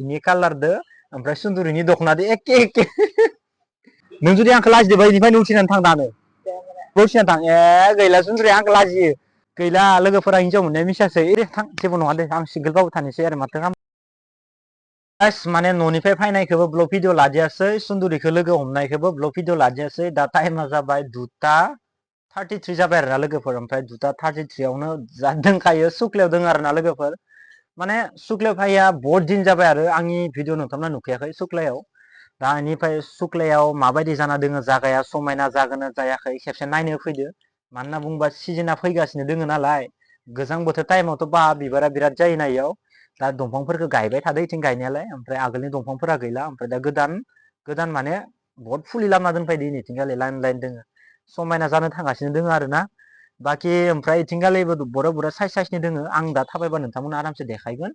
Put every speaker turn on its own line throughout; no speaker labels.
इनि कालारदो ओमफ्राय सुन्दुरिनि दख'नादो एखे एखे नों जुदि आंखौ लाजिदोंबा इनिफ्रायनो उथिनानै थां दानो उथिनानै थां गैला सुन्दुरिया आंखौ लाजियो गैला लोगोफोरा हिन्जाव मोननाया मिसासै थां जेबो नङा दे आं सिंगोलबाबो थानोसै आरो माथो माने न'निफ्राय फैनायखौबो ब्लग भिडिअ लादियासै सुन्दुरिखौ लोगो हमनायखौबो ब्लग भिडिअ लादियासै दा टाइमा जाबाय 2:33 जाबाय आरोना लोगोफोर ओमफ्राय 2:33आवनो दोंखायो सुक्लायाव दङ आरोना लोगोफोर माने सुक्लायाव फैया बहुत दिन जाबाय आरो आंनि भिडिअ नोंथांमोना नुखायाखै सुक्लायाव दा इनिफ्राय सुक्लायाव माबायदि जाना दोङो जागाया समायना जागोन जायाखै खेबसे नायनो फैदो मानो होनना बुङोबा सिजोना फैगासिनो दोङो नालाय गोजां बोथोर टाइमावथ' बा बिबारा बिराद जायो ना इयाव दा दंफांफोरखौ गायबाय थादो इथिं गायनायालाय ओमफ्राय आगोलनि दंफांफोरा गैला ओमफ्राय दा गोदान माने बहुत फुलि लामना दोनफैदो इथिंगालि लाइन लाइन दोङो समायना जानो थांगासिनो दोङो आरोना बाखि ओमफ्राय इथिंगालिबो बरा साइसनि दोङो आं दा थाबायबा नोंथांमोना आरामसे देखायगोन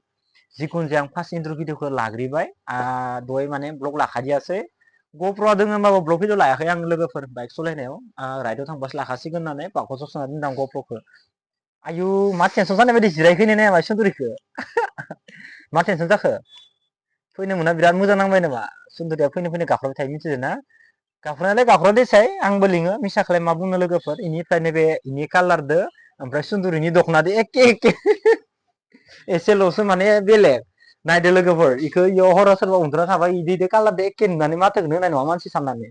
जिखुनु जाया आं फार्स्ट इन्ट्र' भिडिअखौ लाग्रोबाय दहाय माने ब्लग लाखादियासै ग'प्र'आ दोङो होमबाबो ब्लग भिडिअ लायाखै आं लोगोफोर बाइक सालायनायाव राइडआव थांबासो लाखासिगोन होननानै बाकसाव सोना दोनदां ग'प्र'खौ आयु मा टेनसन जानाय बायदि जिरायफैनो नाया सुन्दुरिखौ मा टेनसन जाखो फैनो मोना बिराद मोजां नांबाय नामा सुन्दुरिया फैनो गाख्रबाय थायो मिथिदों ना गाख्रनायालाय गाख्रआ देसाय आंबो लिङो मिसाखौलाय मा बुंनो लोगोफोर इनिफ्राय नैबे इनि कालारदो ओमफ्राय सुन्दुरिनि दख'नादो एखे एखे एसेल'सो माने बेलेग नायदो लोगोफोर इखौ इयाव हराव सोरबा उन्दुना थाबा इदो कालारदो एखे नुनानै माथोखौनो होनाय नङा मानसि साननानै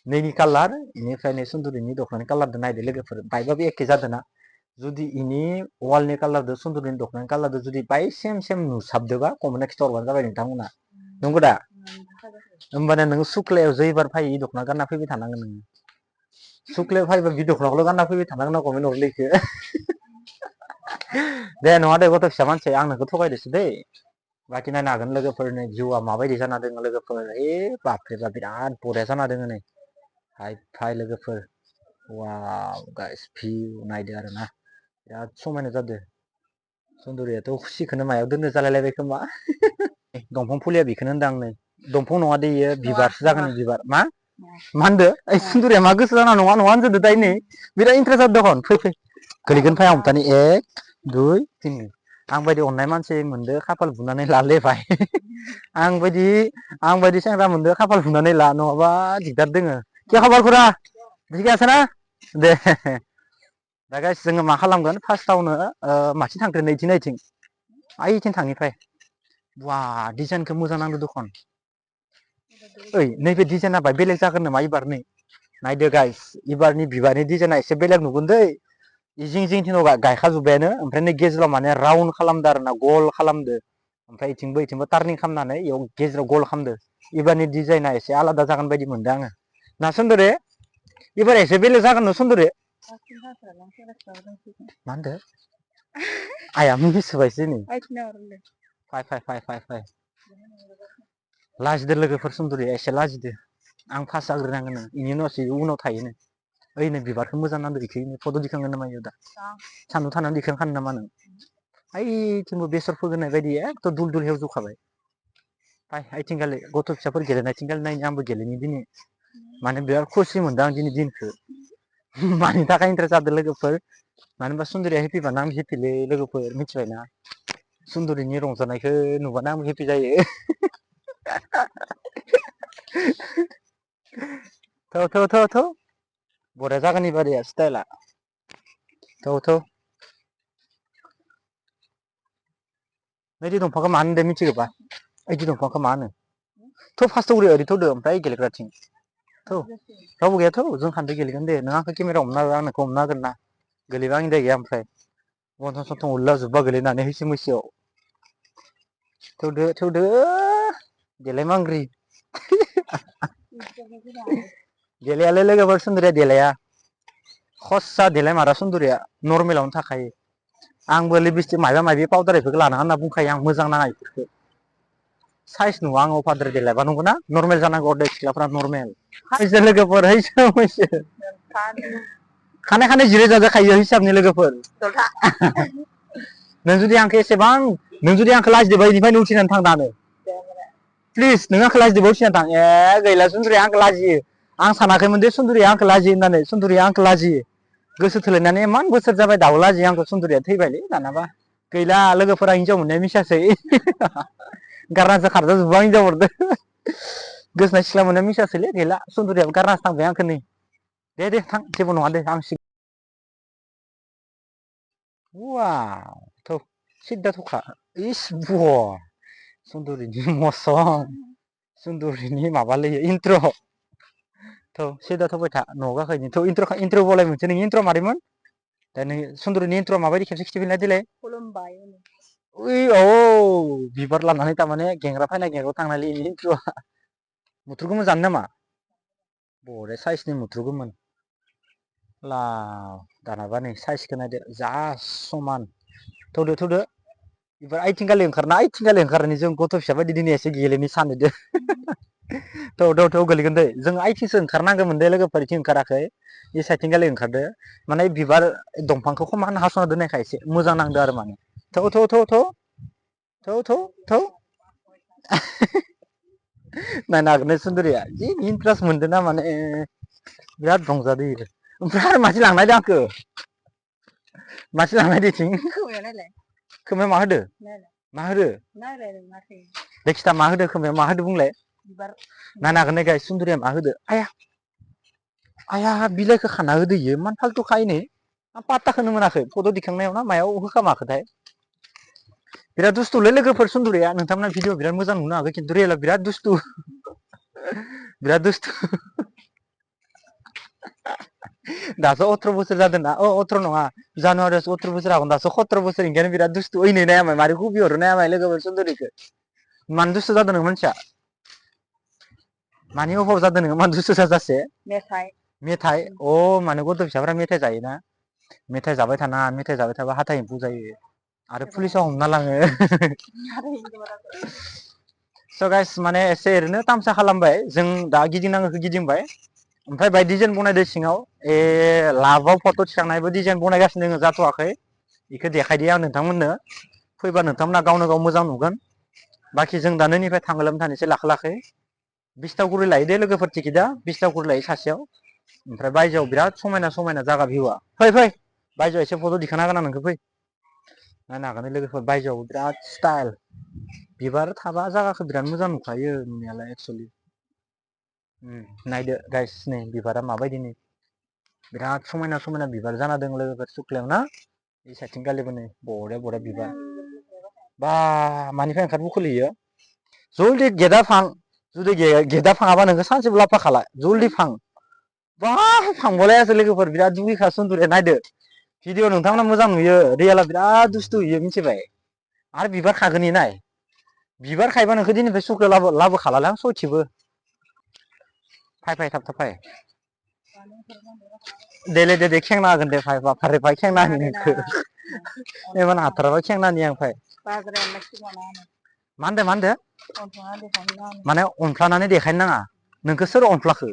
नैनि कालार इनिफ्राय नै सुन्दुरिनि दख'नानि कालारदो नायदो लोगोफोर बायबाबो एखे जादोंना जुदि इनि वालनि कालारदो सुन्दुरिनि दख'नानि कालारदो जुदि बाय सेम नुसाबदोबा कमेन्टआव खिथाहरबानो जाबाय नोंथांमोना नंगौ दा होमबाना नोङो सुक्लायाव जै एबार फैयो इ दख'ना गानना फैबाय थानांगोन नोङो सुक्लायाव फैबा बि दख'नाखौल' गानना फैबाय थानांगोन कमेन्ट हरलै इखो दे नङा दे गथ' फिसा मानसि आं नोंखौ थगायदोसो दै बाखि नायनो हागोन लोगोफोरनि जिउआ माबायदि जाना दोङो लोगोफोर बापरे बाप बिराद बरिया जाना दोङो नै हाय फाय लोगोफोर वाव गाइस भिउ नायदो आरोना बिराद समायना जादों सुन्दुरियाथ' खुसिखौनो मायाव दोननो जालायलायबाय खोमा दंफां फुलिया बेखौनो होनदों आं नै दंफां नङा दे इयो बिबारसो जागोन बिबार मा होनदो ओइ सुन्दुरिया मा गोसो जाना नङा होनजोबदो दाय नै बिराद इन्टारेस्ट जादों दखन फै गोलैगोन फै आं हमथानि 1 2 3 आं बायदि अननाय मानसि मोनदो खाफाल बुनानै लालै भाइ आं बायदि सेंग्रा मोनदो खाफाल बुनानै ला नङाबा दिगदार दोङो कि खबर खुरा थिगै आछे ना दे दा गाइस जोङो मा खालामगोन फार्स्टआवनो माथिं थांग्रोनो इथिं ओइथिं थांनिफ्राय बा डिजाइनखौ मोजां नांदो दखन ओइ नैबे डिजाइना बाय बेलेग जागोन नामा एबार नै नायदो गाइस एबारनि बिबारनि डिजाइना एसे बेलेग नुगोन दै जिं जिंथिं गायखाजोब्बायानो ओमफ्राय नै गेजेराव माने राउन्ड खालामदो आरो ना गल खालामदो ओमफ्राय इथिंबो टार्निं खालामनानै इयाव गेजेराव गल खालामदो एबारनि डिजाइना एसे आलादा जागोन बायदि मोनदों आङो ना सुन्दुरि एबार एसे बेलेग जागोन न सुन्दुरि मा होनदो आइया मिनिसोबायसो नै फाय लाजिदो लोगोफोर सुन्दुरिया एसे लाजिदो आं फार्स्ट जाग्रोनांगोन इनि उनावसो उनाव थायोनो ओइनो बिबारखौ मोजां नांदो इखो फट' दिखांगोन नामा इयाव दा सान्दुं थानानै दिखांखानो नामा नों ओइथिंबो बेसर फोगोनाय बायदि एखदम दुल दुल हेवजोबखाबाय फाय ओइथिंगालि गथ' फिसाफोर गेलेनायथिंगालि नायनो आंबो गेलेनि दिनै माने बिराद खुसि मोनदों आं दिनै दिनखौ मानि थाखाय इन्टारेस्ट जादों लोगोफोर मानो होनबा सुन्दुरिया हेपिबानो आं हेपिलै लोगोफोर मिथिबायना सुन्दुरिनि रंजानायखौ नुबानो आंबो हेपि जायो थौ बरिया जागोन एबारिया स्टाइला थौ नैदि दंफांखौ मा होनो मिथिगोबा ओइदि दंफांखौ मा होनो थ' फार्स्टआव ओरै थौदो ओमफ्राय गेलेग्राथिं थौ रावबो गैयाथ' जों सानैदो गेलेगोन दे नों आंखौ केमेरा हमना हो आं नोंखौ हमनो हागोन ना गोलैबा आंनि दाय गैया ओमफ्राय गन्थं सन्थं उरलाजोबबा गोलैनानै हैसो मैसोआव थौदो देलाय मांग्रि देलायालै लोगोफोर सुन्दुरिया देलाया खस्सा देलाय मारा सुन्दुरिया नर्मेलावनो थाखायो आंबो लिपस्टिक मायबा मायबि पाउदार बेफोरखौ लानाङा होनना बुंखायो आं मोजां नाङा बेफोरखौ साइज नुवा आं अभारद्राय देलायबा नंगौना नर्मेल जानांगौ दे सिख्लाफ्रा नर्मेल लोगोफोर मैसो खानाय जिराय जाजाखायो हिसाबनि लोगोफोर नों जुदि आंखौ लाजिदोंबा इनिफ्रायनो उथिनानै थां दानो प्लिज नों आंखौ लाजिदोंबा उथिनानै थां गैला सुन्दुरिया आंखौ लाजियो आं सानाखैमोन दे सुन्दुरिया आंखौ लाजियो होननानै सुन्दुरिया आंखौ लाजियो गोसो थोलायनानै इमान बोसोर जाबाय दाबो लाजियो आंखौ सुन्दुरिया थैबायलै दानाबा गैला लोगोफोरा हिनजाव मोननाया मिसासै गारनासो खारजाजोब्बाय आं हिनजाव हरदो गोसोना सिख्ला मोननाया मिसासोलै गैला सुन्दुरियाबो गारनासो थांबाय आंखौ नै दे थां जेबो नङा दे आं वाव थ' सिद्दा थखा इस बुवा सुन्दुरिनि मसन सुन्दुरिनि माबालै इन्ट्र थ' सिद्दा थ'बाय था न'आव गाखैनि थ' इन्ट्र बलाय मोनसे नोंनि इन्ट्र मारैमोन दा नों सुन्दुरिनि इन्ट्र माबायदि खेबसे खिथिफिनलाय देलाय खुलुमबाय उइ औ बिबार लानानै तारमाने गेंग्रा फायनाय गेंग्रायाव थांनायलै इनि इन्ट्रआ मुथुर गोमोन जानो नामा बरे साइसनि मुथुर गोमोन ला दानाबा नै साइसखौ नायदो जा समान थौदो बेफोर आइथिंगालि ओंखारना आइथिंगालि ओंखारनानै जों गथ' फिसा बायदि दिनै एसे गेलेनि सानैदो थौ गोलैगोन दै जों आइथिंसो ओंखारनांगौमोन दे लोगोफोर इथिं ओंखाराखै बे साइथिं गालि ओंखारदो माने बिबार दंफांखौ समान हास'ना दोननायखाय एसे मोजां नांदो आरो माने थौ नायनो हागोन सुन्दुरिया जि इन्ट्रेस्ट मोनदों ना माने बिराद रंजादो इयो ओमफ्राय आरो मानसि लांनायदो आंखो मानसि लांनायदो इथिं खोमायाव मा होदो मा होदो दे खिथा मा होदो खोमायाव मा होदो बुंलाय नायनो हागोन गाय सुन्दुरिया मा होदो आया बिलाइखौ खाना होदो इयो मान फालतु खायनो आं पात्ताखौनो मोनाखै फट' दिखांनायाव ना मायाव होखामाखोथाय बिराद दुस्थुलै लोगोफोर सुन्दुरिया नोंथांमोना भिडिअ बिराद मोजां नुनो हागौ खिन्थु रियेलाव बिराद दुस्थु बिराद दुस्थु दासो 18 बोसोर जादों ना 18 नङा जानुवारियावसो 18 बोसोर जागोन दासो 17 बोसोर ओंखायनो बिराद दुस्थु ओइनै नायामाय मारै खुबिहरो नायामाय लोगोफोर सुन्दुरिखौ मानो दुस्थु जादों नों मानसिया मानि अभाव जादों नोङो मानो दुस्थु जाजासे मेथाइ अ माने गथ' फिसाफोरा मेथाइ जायोना मेथाइ जाबाय थानाङा मेथाइ जाबाय थाबा हाथाय एम्फौ जायो आरो पुलिसाव हमना लाङो स' गाइस माने एसे ओरैनो तामसा खालामबाय जों दा गिदिंनांगौखौ गिदिंबाय ओमफ्राय बाय डिजाइन बनायदो सिङाव लाभाव फट' थिखांनायबो डिजाइन बनायगासिनो दोङो जाथ'वाखै बेखौ देखायदो आं नोंथांमोननो फैबा नोंथांमोना गावनो गाव मोजां नुगोन बाखि जों दा नोंनिफ्राय थांगोलाबनो थानोसै लाखै लाखै 20 थावखरि लायो दे लोगोफोर टिकेटआ 20 थावखरि लायो सासेयाव ओमफ्राय बायजोआव बिराद समायना जागा भिउआ फै बायजोआव एसे फट' दिखांना होगोन आं नोंखौ फै नायनो हागोन लोगोफोर बायजोआव बिराद स्टाइल बिबार थाबा जागाखौ बिराद मोजां नुखायो नुनायालाय एक्सुवेलि नायदो गाइस नै बिबारा माबायदि नै बिराद समायना बिबार जाना दं लोगोफोर सुख्लायाव ना बे साइथिं गालिबो नै बरिया बिबार बा मानिफ्राय ओंखारबोखोलै इयो जलदि गेटआ फां जुदि गेटआ फाङाबा नोङो सानसेबो लाबोफा खाला जलदि फां बा फांबावलायासै लोगोफोर बिराद दुगिखा सुन्दुरिया नायदो भिडिअ नोंथांमोना मोजां नुयो रियेलाव बिराद दुस्थु इयो मिथिबाय आरो बिबार खागोन इयो नाय बिबार खायोबा नोंखौ दिनैफ्राय सुख्लायाव लाबोखालालै आं सयथिबो फै थाब फै दे खेंना होगोन दे फारि खेंना होनि नोंखौ एमान हाथाराबा खेंना होनि आं फै मा होनदो माने अनफ्लानानै देखायनो नाङा नोंखौ सोर अनफ्लाखो